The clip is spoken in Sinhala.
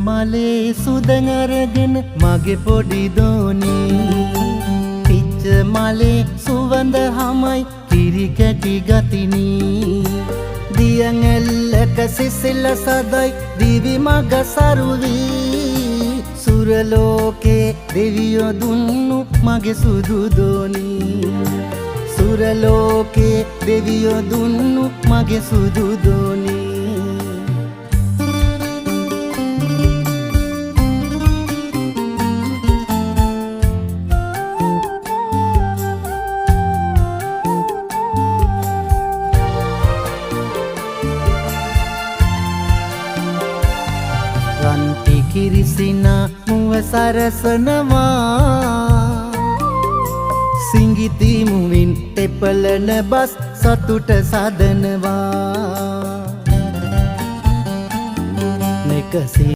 මලේ සුදන් අරගෙන මගේ පොඩි දෝනි, පිච්ච මලේ සුවඳ හමයි කිරි කැටි ගතිනි. දියන් ඇල්ලක සිසිල සදයි දිවි මග සරුවී, සුරලෝකේ දෙවියෝ දුන්නු මගේ සුදු දෝනි. සුරලෝකේ දෙවියෝ දුන්නු මගේ සුදු දෝනි. රන්ටි කිරිසිනා මුව සරසනවා, සිංගිති මුවින් තෙපලන බස් සතුට සදනවා. නෙකසි